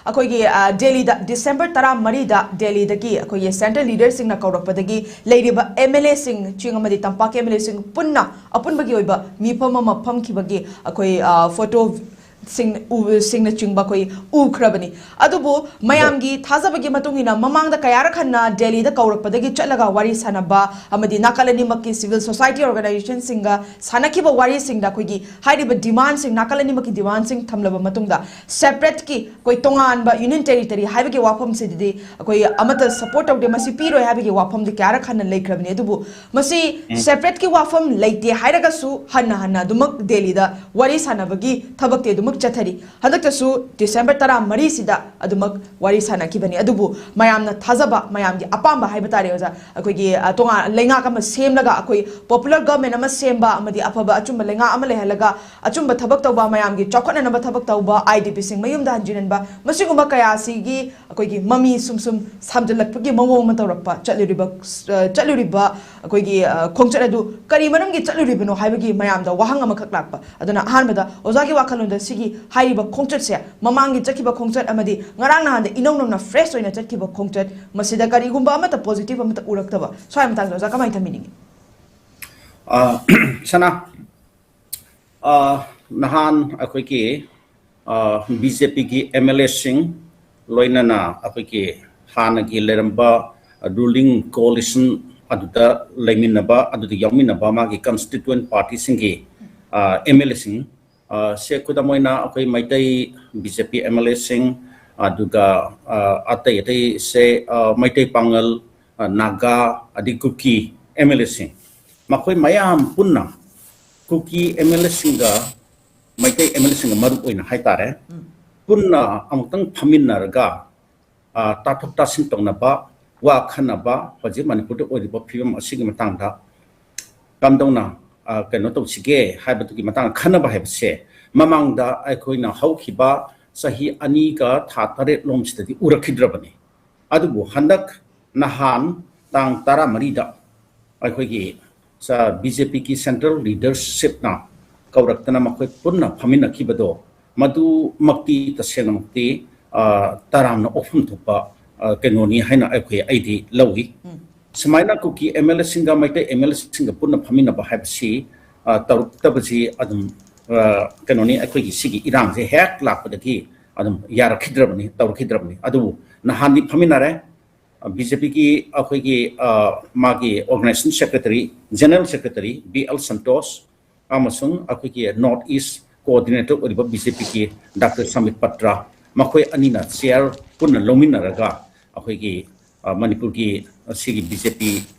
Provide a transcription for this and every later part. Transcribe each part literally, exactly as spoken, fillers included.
ꯑꯩꯈꯣꯏꯒꯤ ꯗꯦꯜꯂꯤꯗ ꯗꯤꯁꯦꯝꯕꯔ ꯇꯔꯥꯃꯔꯤꯗ ꯗꯦꯜꯂꯤꯗꯒꯤ ꯑꯩꯈꯣꯏꯒꯤ ꯁꯦꯟꯇ꯭ꯔꯦꯜ ꯂꯤꯗꯔꯁꯤꯡꯅ ꯀꯧꯔꯛꯄꯗꯒꯤ ꯂꯩꯔꯤꯕ ꯑꯦꯝ ꯑꯦꯜ ꯑꯦꯁꯤꯡ ꯆꯤꯡ ꯑꯃꯗꯤ ꯇꯝꯄꯥꯛꯀꯤ ꯑꯦꯝ ꯑꯦꯜ ꯑꯦꯁꯤꯡ ꯄꯨꯟꯅ ꯑꯄꯨꯟꯕꯒꯤ ꯑꯣꯏꯕ ꯃꯤꯐꯝ ꯑꯃ ꯐꯝꯈꯤꯕꯒꯤ ꯑꯩꯈꯣꯏ ꯐꯣꯇꯣ ꯁꯤꯡ ꯎꯕꯁꯤꯡꯅꯆꯤꯡꯕ ꯑꯩꯈꯣꯏ ꯎꯈ꯭ꯔꯕꯅꯤ꯫ ꯑꯗꯨꯕꯨ ꯃꯌꯥꯝꯒꯤ ꯊꯥꯖꯕꯒꯤ ꯃꯇꯨꯡ ꯏꯟꯅ ꯃꯃꯥꯡꯗ ꯀꯌꯥꯔꯛ ꯍꯟꯅ ꯗꯦꯜꯂꯤꯗ ꯀꯧꯔꯛꯄꯗꯒꯤ ꯆꯠꯂꯒ ꯋꯥꯔꯤ ꯁꯥꯟꯅꯕ ꯑꯃꯗꯤ ꯅꯥꯀꯜ ꯑꯅꯤꯃꯛꯀꯤ ꯁꯤꯚꯤꯜ ꯁꯣꯁꯥꯏꯇꯤ ꯑꯣꯔꯒꯅꯥꯏꯖꯦꯁꯟꯁꯤꯡꯒ ꯁꯥꯟꯅꯈꯤꯕ ꯋꯥꯔꯤꯁꯤꯡꯗ ꯑꯩꯈꯣꯏꯒꯤ ꯍꯥꯏꯔꯤꯕ ꯗꯤꯃꯥꯟꯁꯤꯡ, ꯅꯥꯀꯜ ꯑꯅꯤꯃꯛꯀꯤ ꯗꯤꯃꯥꯟꯁꯤꯡ ꯊꯝꯂꯕ ꯃꯇꯨꯡꯗ ꯁꯦꯄꯔꯦꯠꯀꯤ ꯑꯩꯈꯣꯏ ꯇꯣꯉꯥꯟꯕ ꯌꯨꯅꯤꯌꯟ ꯇꯦꯔꯤꯇꯔꯤ ꯍꯥꯏꯕꯒꯤ ꯋꯥꯐꯝꯁꯤꯗꯤ ꯑꯩꯈꯣꯏ ꯑꯃꯠꯇ ꯁꯄꯣꯔꯠ ꯇꯧꯗꯦ, ꯃꯁꯤ ꯄꯤꯔꯣꯏ ꯍꯥꯏꯕꯒꯤ ꯋꯥꯐꯝꯗꯤ ꯀꯌꯥꯔꯛ ꯍꯟꯅ ꯂꯩꯈ꯭ꯔꯕꯅꯤ꯫ ꯑꯗꯨꯕꯨ ꯃꯁꯤ ꯁꯦꯄꯔꯦꯠꯀꯤ ꯋꯥꯐꯝ ꯂꯩꯇꯦ ꯍꯥꯏꯔꯒꯁꯨ ꯍꯟꯅ ꯍꯟꯅ ꯑꯗꯨꯃꯛ ꯗꯦꯜꯂꯤꯗ ꯋꯥꯔꯤ ꯁꯥꯟꯅꯕꯒꯤ ꯊꯕꯛꯇꯤ ꯑꯗꯨꯃꯛ ꯆꯠꯊꯔꯤ꯫ ꯍꯟꯗꯛꯇꯁꯨ ꯗꯤꯁꯦꯝꯕꯔ ꯇꯔꯥꯃꯔꯤꯁꯤꯗ ꯑꯗꯨꯃꯛ ꯋꯥꯔꯤ ꯁꯥꯟꯅꯈꯤꯕꯅꯤ꯫ ꯑꯗꯨꯕꯨ ꯃꯌꯥꯝꯅ ꯊꯥꯖꯕ, ꯃꯌꯥꯝꯒꯤ ꯑꯄꯥꯝꯕ ꯍꯥꯏꯕ ꯇꯥꯔꯦ ꯑꯣꯖꯥ, ꯑꯩꯈꯣꯏꯒꯤ ꯇꯣꯉꯥꯟ ꯂꯩꯉꯥꯛ ꯑꯃ ꯁꯦꯝꯂꯒ ꯑꯩꯈꯣꯏ ꯄꯣꯄꯨꯂꯔ ꯒꯚꯔꯟꯃꯦꯟ ꯑꯃ ꯁꯦꯝꯕ ꯑꯃꯗꯤ ꯑꯐꯕ ꯑꯆꯨꯝꯕ ꯂꯩꯉꯥꯛ ꯑꯃ ꯂꯩꯍꯜꯂꯒ ꯑꯆꯨꯝꯕ ꯊꯕꯛ ꯇꯧꯕ, ꯃꯌꯥꯝꯒꯤ ꯆꯥꯎꯈꯠꯅꯅꯕ ꯊꯕꯛ ꯇꯧꯕ, ꯑꯥꯏ ꯗꯤ ꯄꯤꯁꯤꯡ ꯃꯌꯨꯝꯗ ꯍꯟꯖꯤꯟꯍꯟꯕ, ꯃꯁꯤꯒꯨꯝꯕ ꯀꯌꯥ ꯑꯁꯤꯒꯤ ꯑꯩꯈꯣꯏꯒꯤ ꯃꯃꯤ ꯁꯨꯝ ꯁꯨꯝ ꯁꯥꯝꯖꯜꯂꯛꯄꯒꯤ ꯃꯑꯣꯡ ꯑꯃ ꯇꯧꯔꯛꯄ ꯆꯠꯂꯨꯔꯤꯕ, ꯆꯠꯂꯨꯔꯤꯕ ꯑꯩꯈꯣꯏꯒꯤ ꯈꯣꯡꯆꯠ ꯑꯗꯨ ꯀꯔꯤ ꯃꯔꯝꯒꯤ ꯆꯠꯂꯨꯔꯤꯕꯅꯣ ꯍꯥꯏꯕꯒꯤ ꯃꯌꯥꯝꯗ ꯋꯥꯍꯪ ꯑꯃꯈꯛ ꯂꯥꯛꯄ꯫ ꯑꯗꯨꯅ ꯑꯍꯥꯟꯕꯗ ꯑꯣꯖꯥꯒꯤ ꯋꯥꯈꯜꯂꯣꯟꯗ ꯁꯤꯒꯤ ꯍꯥꯏꯔꯤꯕ ꯈꯣꯡꯆꯠꯁꯦ, ꯃꯃꯥꯡꯒꯤ ꯆꯠꯈꯤꯕ ꯈꯣꯡꯆꯠ ꯑꯃꯗꯤ ꯉꯔꯥꯡ ꯅꯍꯥꯟꯗ ꯏꯅꯧ ꯅꯧꯅ ꯐ꯭ꯔꯦꯁ ꯑꯣꯏꯅ ꯆꯠꯈꯤꯕ ꯈꯣꯡꯆꯠ, ꯃꯁꯤꯗ ꯀꯔꯤꯒꯨꯝꯕ ꯑꯃꯠꯇ ꯄꯣꯖꯤꯇꯤꯚ ꯑꯃꯠꯇ ꯎꯔꯛꯇꯕ, ꯁ꯭ꯋꯥꯏ ꯃꯇꯥꯡꯗ ꯑꯣꯖꯥ ꯀꯃꯥꯏꯅ ꯊꯝꯕꯤꯅꯤꯡꯉꯤ? ꯁꯅꯥ, ꯅꯍꯥꯟ ꯑꯩꯈꯣꯏꯒꯤ ꯕꯤ ꯖꯦ ꯄꯤꯒꯤ ꯑꯦꯝ ꯑꯦꯜ ꯑꯦꯁꯤꯡ, ꯂꯣꯏꯅꯅ ꯑꯩꯈꯣꯏꯒꯤ ꯍꯥꯟꯅꯒꯤ ꯂꯩꯔꯝꯕ ꯔꯨꯂꯤꯡ ꯀꯣꯑꯣꯂꯤꯁꯟ ꯑꯗꯨꯗ ꯂꯩꯃꯤꯟꯅꯕ, ꯑꯗꯨꯗ ꯌꯥꯎꯃꯤꯟꯅꯕ ꯃꯥꯒꯤ ꯀꯟꯁꯇꯤꯇ꯭ꯌꯨꯑꯦꯟ ꯄꯥꯔꯇꯤꯁꯤꯡꯒꯤ ꯑꯦꯝ ꯑꯦꯜ ꯑꯦꯁꯤꯡ, ꯁꯦ ꯈꯨꯗꯝ ꯑꯣꯏꯅ ꯑꯩꯈꯣꯏ Meitei B J P M L ꯑꯦꯁꯤꯡ, ꯑꯗꯨꯒ ꯑꯇꯩ ꯑꯇꯩꯁꯦ ꯃꯩꯇꯩ ꯄꯥꯉꯜ, ꯅꯥꯒꯥ, ꯑꯗꯩ ꯀꯨꯀꯤ ꯑꯦꯝ ꯑꯦꯜ ꯑꯦꯁꯤꯡ, ꯃꯈꯣꯏ ꯃꯌꯥꯝ ꯄꯨꯟꯅ ꯀꯨꯀꯤ ꯑꯦꯝ ꯑꯦꯜ ꯑꯦꯁꯤꯡꯒ ꯃꯩꯇꯩ ꯑꯦꯝ ꯑꯦꯜ ꯑꯦꯁꯤꯡꯒ ꯃꯔꯨ ꯑꯣꯏꯅ ꯍꯥꯏꯇꯥꯔꯦ, ꯄꯨꯟꯅ ꯑꯃꯨꯛꯇꯪ ꯐꯝꯃꯤꯟꯅꯔꯒ ꯇꯥꯊꯣꯛ ꯇꯥꯁꯤꯟ ꯇꯧꯅꯕ, ꯋꯥ ꯈꯟꯅꯕ, ꯍꯧꯖꯤꯛ ꯃꯅꯤꯄꯨꯔꯗ ꯑꯣꯏꯔꯤꯕ ꯐꯤꯕꯝ ꯑꯁꯤꯒꯤ ꯃꯇꯥꯡꯗ ꯀꯝꯗꯧꯅ ꯀꯩꯅꯣ ꯇꯧꯁꯤꯒꯦ ꯍꯥꯏꯕꯗꯨꯒꯤ ꯃꯇꯥꯡꯗ ꯈꯟꯅꯕ ꯍꯥꯏꯕꯁꯦ ꯃꯃꯥꯡꯗ ꯑꯩꯈꯣꯏꯅ ꯍꯧꯈꯤꯕ ꯆꯍꯤ ꯑꯅꯤꯒ ꯊꯥ ꯇꯔꯦꯠ ꯂꯣꯝꯁꯤꯗꯗꯤ ꯎꯔꯛꯈꯤꯗ꯭ꯔꯕꯅꯤ꯫ ꯑꯗꯨꯕꯨ ꯍꯟꯗꯛ ꯅꯍꯥꯟ ꯇꯥꯡ ꯇꯔꯥꯃꯔꯤꯗ ꯑꯩꯈꯣꯏꯒꯤ ꯕꯤ ꯖꯦ ꯄꯤꯒꯤ ꯁꯦꯟꯇ꯭ꯔꯦꯜ ꯂꯤꯗꯔꯁꯤꯞꯅ ꯀꯧꯔꯛꯇꯅ ꯃꯈꯣꯏ ꯄꯨꯟꯅ ꯐꯝꯃꯤꯟꯅꯈꯤꯕꯗꯣ, ꯃꯗꯨꯃꯛꯇꯤ ꯇꯁꯦꯡꯅꯃꯛꯇꯤ ꯑ, ꯇꯔꯥꯝꯅ ꯑꯣꯛꯐꯝ ꯊꯣꯛꯄ, ꯑ, ꯀꯩꯅꯣꯅꯤ ꯍꯥꯏꯅ ꯑꯩꯈꯣꯏ, ꯑꯩꯗꯤ ꯂꯧꯏ꯫ ꯎꯝ꯫ ꯁꯨꯃꯥꯏꯅ ꯀꯨꯀꯤ MLA ꯁꯤꯡꯒ ꯃꯩꯇꯩ MLA ꯁꯤꯡꯒ ꯄꯨꯟꯅ ꯐꯝꯃꯤꯟꯅꯕ ꯍꯥꯏꯕꯁꯤ, ꯑ, ꯇꯧꯔꯛꯇꯕꯁꯤ ꯑꯗꯨꯝ, ꯑ, ꯀꯩꯅꯣꯅꯤ, ꯑꯩꯈꯣꯏꯒꯤ ꯁꯤꯒꯤ ꯏꯔꯥꯡꯁꯦ ꯍꯦꯛ ꯂꯥꯛꯄꯗꯒꯤ ꯑꯗꯨꯝ ꯌꯥꯔꯛꯈꯤꯗ꯭ꯔꯕꯅꯤ, ꯇꯧꯔꯛꯈꯤꯗ꯭ꯔꯕꯅꯤ꯫ ꯑꯗꯨꯕꯨ ꯅꯍꯥꯟꯗꯤ ꯐꯝꯃꯤꯟꯅꯔꯦ꯫ ꯑ, BJP ꯒꯤ ꯑꯩꯈꯣꯏꯒꯤ, ꯑ, ꯃꯥꯒꯤ organization secretary, general secretary B L Santosh, ꯑꯃꯁꯨꯡ ꯑꯩꯈꯣꯏꯒꯤ North East coordinator ꯑꯣꯏꯔꯤꯕ BJP ꯒꯤ Doctor Sambit Patra, ꯃꯈꯣꯏ ꯑꯅꯤꯅ chair ꯄꯨꯟꯅ ꯂꯧꯃꯤꯟꯅꯔꯒ ꯑꯩꯈꯣꯏꯒꯤ, ꯑ, ꯃꯅꯤꯄꯨꯔꯒꯤ ꯑꯁꯤꯒꯤ BJP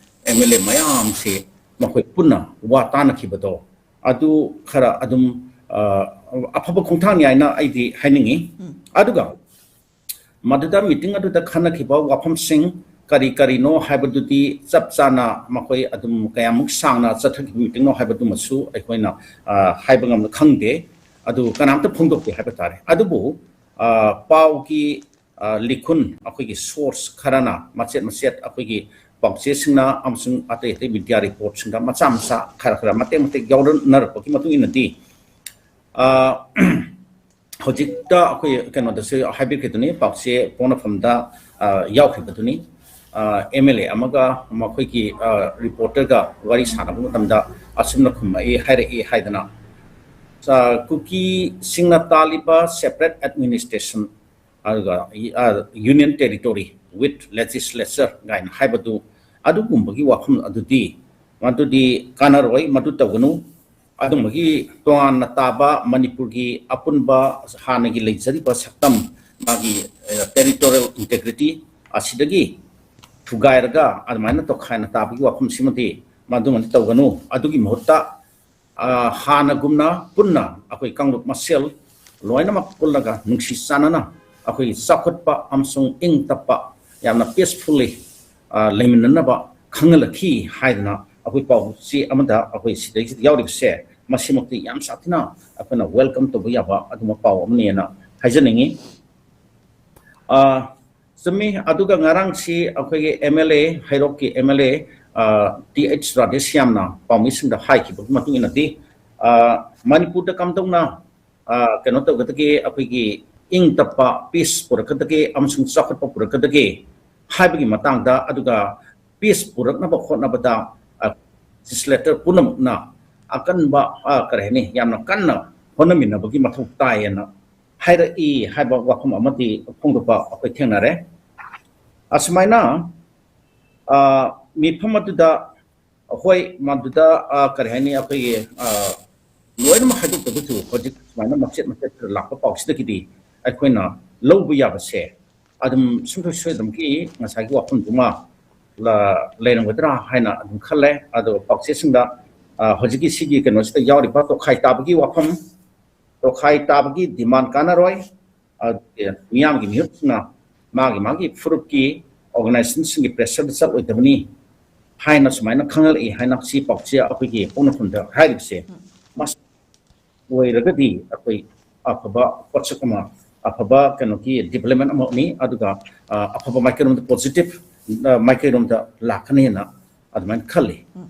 MLA ꯃꯌꯥꯝꯁꯦ ꯃꯈꯣꯏ ꯄꯨꯟꯅ ꯋꯥ ꯇꯥꯅꯈꯤꯕꯗꯣ, ꯑꯗꯨ ꯈꯔ ꯑꯗꯨꯝ, ꯑ, ꯑꯐꯕ ꯈꯣꯡꯊꯥꯡꯅꯤ ꯍꯥꯏꯅ ꯑꯩꯗꯤ ꯍꯥꯏꯅꯤꯡꯉꯤ꯫ ꯎꯝ꯫ ꯑꯗꯨꯒ ꯃꯗꯨꯗ meeting ꯑꯗꯨꯗ ꯈꯟꯅꯈꯤꯕ ꯋꯥꯐꯝꯁꯤꯡ ꯀꯔꯤ ꯀꯔꯤꯅꯣ ꯍꯥꯏꯕꯗꯨꯗꯤ ꯆꯞ ꯆꯥꯅ ꯃꯈꯣꯏ ꯑꯗꯨꯝ ꯀꯌꯥꯃꯨꯛ ꯁꯥꯡꯅ ꯆꯠꯊꯈꯤꯕ meeting ꯅꯣ ꯍꯥꯏꯕꯗꯨꯃꯁꯨ ꯑꯩꯈꯣꯏꯅ, ꯑ, ꯍꯥꯏꯕ ꯉꯝꯅ ꯈꯪꯗꯦ꯫ ꯑꯗꯨ ꯀꯅꯥꯝꯇ ꯐꯣꯡꯗꯣꯛꯇꯦ ꯍꯥꯏꯕ ꯇꯥꯔꯦ꯫ ꯑꯗꯨꯕꯨ, ꯑ, ꯄꯥꯎꯒꯤ, ꯑ, ꯂꯤꯈꯨꯟ, ꯑꯩꯈꯣꯏꯒꯤ source ꯈꯔꯅ ꯃꯆꯦꯠ ꯃꯆꯦꯠ ꯑꯩꯈꯣꯏꯒꯤ ꯄꯥꯎꯆꯦꯁꯤꯡꯅ ꯑꯃꯁꯨꯡ ꯑꯇꯩ ꯑꯇꯩ media report ꯁꯤꯡꯗ ꯃꯆꯥ ꯃꯆꯥ ꯈꯔ ꯈꯔ ꯃꯇꯦꯛ ꯃꯇꯦꯛ ꯌꯥꯎꯅꯔꯛꯄꯒꯤ ꯃꯇꯨꯡ ꯏꯟꯅꯗꯤ, ꯑ, ꯍꯧꯖꯤꯛꯇ ꯑꯩꯈꯣꯏ ꯀꯩꯅꯣꯗꯁꯨ ꯍꯥꯏꯕꯤꯈꯤꯗꯨꯅꯤ, ꯄꯥꯎꯆꯦ ꯄꯣꯛꯅꯐꯝꯗ, ꯑ, ꯌꯥꯎꯈꯤꯕꯗꯨꯅꯤ꯫ ꯑ, MLA ꯑꯃꯒ ꯃꯈꯣꯏꯒꯤ, ꯑ, reporter ꯒ ꯋꯥꯔꯤ ꯁꯥꯟꯅꯕ ꯃꯇꯝꯗ ꯑꯁꯨꯝꯅ ꯈꯨꯝꯃꯛꯏ, ꯍꯥꯏꯔꯛꯏ ꯍꯥꯏꯗꯅ, ꯑ, ꯀꯨꯀꯤꯁꯤꯡꯅ ꯇꯥꯜꯂꯤꯕ separate administration, ꯑꯗꯨꯒ, ꯑ, union territory with legislature ꯀꯥꯏꯅ ꯍꯥꯏꯕꯗꯨ, ꯑꯗꯨꯒꯨꯝꯕꯒꯤ ꯋꯥꯐꯝ ꯑꯗꯨꯗꯤ, ꯃꯗꯨꯗꯤ ꯀꯥꯟꯅꯔꯣꯏ, ꯃꯗꯨ ꯇꯧꯒꯅꯨ꯫ ꯑꯗꯨꯝꯕꯒꯤ ꯇꯣꯉꯥꯟꯅ ꯇꯥꯕ ꯃꯅꯤꯄꯨꯔꯒꯤ ꯑꯄꯨꯟꯕ ꯍꯥꯟꯅꯒꯤ ꯂꯩꯖꯔꯤꯕ ꯁꯛꯇꯝ, ꯃꯥꯒꯤ, ꯑ, territorial integrity ꯑꯁꯤꯗꯒꯤ ꯊꯨꯒꯥꯏꯔꯒ ꯑꯗꯨꯃꯥꯏꯅ ꯇꯣꯈꯥꯏꯅ ꯇꯥꯕꯒꯤ ꯋꯥꯐꯝꯁꯤꯃꯗꯤ ꯃꯗꯨꯃꯗꯤ ꯇꯧꯒꯅꯨ꯫ ꯑꯗꯨꯒꯤ ꯃꯍꯨꯠꯇ, ꯑ, ꯍꯥꯟꯅꯒꯨꯝꯅ ꯄꯨꯟꯅ ꯑꯩꯈꯣꯏ ꯀꯥꯡꯂꯨꯞ ꯃꯁꯦꯜ ꯂꯣꯏꯅꯃꯛ ꯄꯨꯜꯂꯒ ꯅꯨꯡꯁꯤ ꯆꯥꯟꯅꯅ ꯑꯩꯈꯣꯏ ꯆꯥꯎꯈꯠꯄ ꯑꯃꯁꯨꯡ ꯏꯪ ꯇꯞꯄ, ꯌꯥꯝꯅ peacefully, ꯑ, ꯂꯩꯃꯤꯟꯅꯅꯕ ꯈꯪꯍꯜꯂꯛꯈꯤ ꯍꯥꯏꯗꯅ ꯑꯩꯈꯣꯏ ꯄꯥꯎꯆꯦ ꯑꯃꯗ ꯑꯩꯈꯣꯏ ꯁꯤꯗꯩꯁꯤꯗ ꯌꯥꯎꯔꯤꯕꯁꯦ, ꯃꯁꯤꯃꯛꯇꯤ ꯌꯥꯝ ꯁꯥꯊꯤꯅ ꯑꯩꯈꯣꯏꯅ welcome ꯇꯧꯕ ꯌꯥꯕ ꯑꯗꯨꯒꯨꯝꯕ ꯄꯥꯎ ꯑꯃꯅꯦꯅ ꯍꯥꯏꯖꯅꯤꯡꯉꯤ꯫ ꯑ, ꯆꯨꯝꯃꯤ꯫ ꯑꯗꯨꯒ ꯉꯔꯥꯡꯁꯤ ꯑꯩꯈꯣꯏꯒꯤ MLA, ꯍꯩꯔꯣꯛꯀꯤ MLA, ꯑ, Th ꯔꯥꯙꯦꯁ꯭ꯌꯥꯝꯅ ꯄꯥꯎꯃꯤꯁꯤꯡꯗ ꯍꯥꯏꯈꯤꯕꯒꯤ ꯃꯇꯨꯡ ꯏꯟꯅꯗꯤ, ꯑ, ꯃꯅꯤꯄꯨꯔꯗ ꯀꯝꯗꯧꯅ, ꯑ, ꯀꯩꯅꯣ ꯇꯧꯒꯗꯒꯦ, ꯑꯩꯈꯣꯏꯒꯤ, ꯏꯪ ꯇꯞꯄ, ꯄꯤꯁ ꯄꯨꯔꯛꯀꯗꯒꯦ ꯑꯃꯁꯨꯡ ꯆꯥꯎꯈꯠꯄ ꯄꯨꯔꯛꯀꯗꯒꯦ ꯍꯥꯏꯕꯒꯤ ꯃꯇꯥꯡꯗ, ꯑꯗꯨꯒ ꯄꯤꯁ ꯄꯨꯔꯛꯅꯕ ꯍꯣꯠꯅꯕꯗ, ꯑ, ꯂꯦꯖꯤꯁꯂꯦꯇꯔ ꯄꯨꯝꯅꯃꯛꯅ ꯑꯀꯟꯕ, ꯑ, ꯀꯔꯤ ꯍꯥꯏꯅꯤ, ꯌꯥꯝꯅ ꯀꯟꯅ ꯍꯣꯠꯅꯃꯤꯟꯅꯕꯒꯤ ꯃꯊꯧ ꯇꯥꯏꯌꯦꯅ ꯍꯥꯏꯔꯛꯏ ꯍꯥꯏꯕ ꯋꯥꯐꯝ ꯑꯃꯗꯤ ꯐꯣꯡꯗꯣꯛꯄ ꯑꯩꯈꯣꯏ ꯊꯦꯡꯅꯔꯦ꯫ ꯑꯁꯨꯃꯥꯏꯅ, ꯑ, ꯃꯤꯐꯝ ꯑꯗꯨꯗ, ꯍꯣꯏ, ꯃꯗꯨꯗ, ꯑ, ꯀꯔꯤ ꯍꯥꯏꯅꯤ, ꯑꯩꯈꯣꯏꯒꯤ, ꯑ, ꯂꯣꯏꯅꯃꯛ ꯍꯥꯏꯗꯣꯛꯇꯕꯁꯨ ꯍꯧꯖꯤꯛ ꯁꯨꯃꯥꯏꯅ ꯃꯆꯦꯠ ꯃꯆꯦꯠ ꯂꯥꯛꯄ ꯄꯥꯎꯁꯤꯗꯒꯤꯗꯤ ꯑꯩꯈꯣꯏꯅ ꯂꯧꯕ ꯌꯥꯕꯁꯦ ꯑꯗꯨꯝ ꯁꯨꯡꯁꯣꯏ ꯁꯣꯏꯗꯅꯃꯛꯀꯤ ꯉꯁꯥꯏꯒꯤ ꯋꯥꯐꯝꯗꯨꯃ ꯂ-, ꯂꯩꯔꯝꯒꯗ꯭ꯔꯥ ꯍꯥꯏꯅ ꯑꯗꯨꯝ ꯈꯜꯂꯦ꯫ ꯑꯗꯣ ꯄꯥꯎꯆꯦꯁꯤꯡꯗ, ꯑ, ꯍꯧꯖꯤꯛꯀꯤ ꯁꯤꯒꯤ ꯀꯩꯅꯣꯁꯤꯗ ꯌꯥꯎꯔꯤꯕ ꯇꯣꯈꯥꯏ ꯇꯥꯕꯒꯤ ꯋꯥꯐꯝ, ꯇꯣꯈꯥꯏ ꯇꯥꯕꯒꯤ ꯗꯤꯃꯥꯟ ꯀꯥꯟꯅꯔꯣꯏ, ꯑꯗꯨꯒ ꯃꯤꯌꯥꯝꯒꯤ ꯃꯤꯍꯨꯠꯁꯤꯡꯅ ꯃꯥꯒꯤ ꯃꯥꯒꯤ ꯐꯨꯔꯨꯞꯀꯤ ꯑꯣꯔꯒꯅꯥꯏꯖꯦꯁꯟꯁꯤꯡꯒꯤ ꯄ꯭ꯔꯦꯁꯔꯗ ꯆꯠꯂꯣꯏꯗꯕꯅꯤ ꯍꯥꯏꯅ ꯁꯨꯃꯥꯏꯅ ꯈꯪꯍꯜꯂꯛꯏ ꯍꯥꯏꯅ ꯁꯤ ꯄꯥꯎꯆꯦ ꯑꯩꯈꯣꯏꯒꯤ ꯄꯣꯛꯅꯐꯝꯗ ꯍꯥꯏꯔꯤꯕꯁꯦ, ꯃꯁꯤ ꯑꯣꯏꯔꯒꯗꯤ ꯑꯩꯈꯣꯏ ꯑꯐꯕ ꯄꯣꯠꯁꯛ ꯑꯃ, ꯑꯐꯕ ꯀꯩꯅꯣꯒꯤ ꯗꯤꯕ꯭ꯂꯞꯃꯦꯟ ꯑꯃꯅꯤ, ꯑꯗꯨꯒ, ꯑ, ꯑꯐꯕ ꯃꯥꯏꯀꯩꯔꯣꯝꯗ, ꯄꯣꯖꯤꯇꯤꯚ, ꯑ, ꯃꯥꯏꯀꯩꯔꯣꯝꯗ ꯂꯥꯛꯀꯅꯤꯅ ꯑꯗꯨꯃꯥꯏꯅ ꯈꯜꯂꯤ꯫ ꯎꯝ꯫